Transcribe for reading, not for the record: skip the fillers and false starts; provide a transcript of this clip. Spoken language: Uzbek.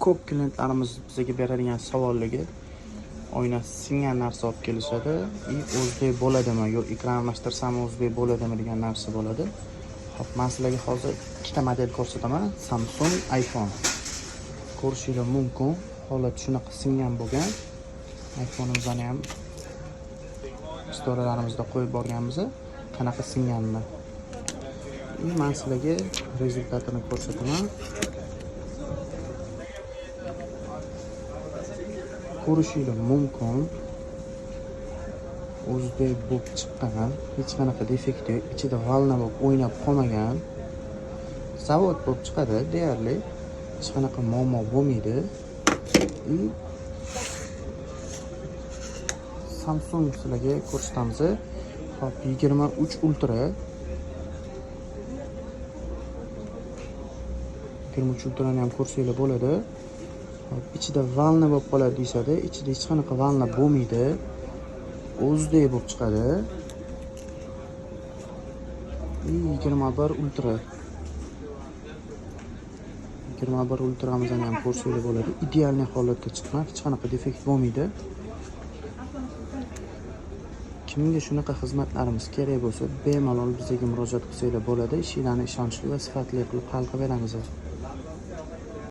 Ko'p klientlarimiz bizga beradigan savolligi oynasi singan narsa olib kelishadi. И o'zidek bo'ladimi yo ekran almashtirsam o'zidek bo'ladimi degan narsa bo'ladi. Xo'p, men sizlarga hozir ikkita model ko'rsataman. Samsung iPhone. Ko'rishingiz mumkin. Holat shunaqa singan bo'lgan. iPhone'imizni ham storalarimizda qo'yib borganmiz, qanaqa singanini. Men sizlarga rezultatini ko'rsataman. Ko'rishingiz mumkin. O'zidek bo'lib chiqqan, hech qanaqa defekt yo'q, ichida valna bo'lib o'ynab qolmagan. Zavod bo'lib chiqadi deyarli. Hech qanaqa muammo bo'lmaydi. И Samsung sizlarga ko'rsatamiz. Hop, 23 Ultra. 23 Ultrani ham ko'rsanglar bo'ladi. Hop, ichida valna bo'lib qoladi deyishadi. Ichida hech qanaqa valna bo'lmaydi. O'zidek bo'lib chiqadi. 21 Ultra. 21 Ultramizni ham ko'rsanglar bo'ladi. Idealniy holatda chiqqan, hech qanaqa defekt bo'lmaydi. Kimga shunaqa xizmatlarimiz kerak bo'lsa, bemalol bizga murojaat qilsanglar bo'ladi. Ishinglarni ishonchli va sifatli qilib hal qilib beramiz.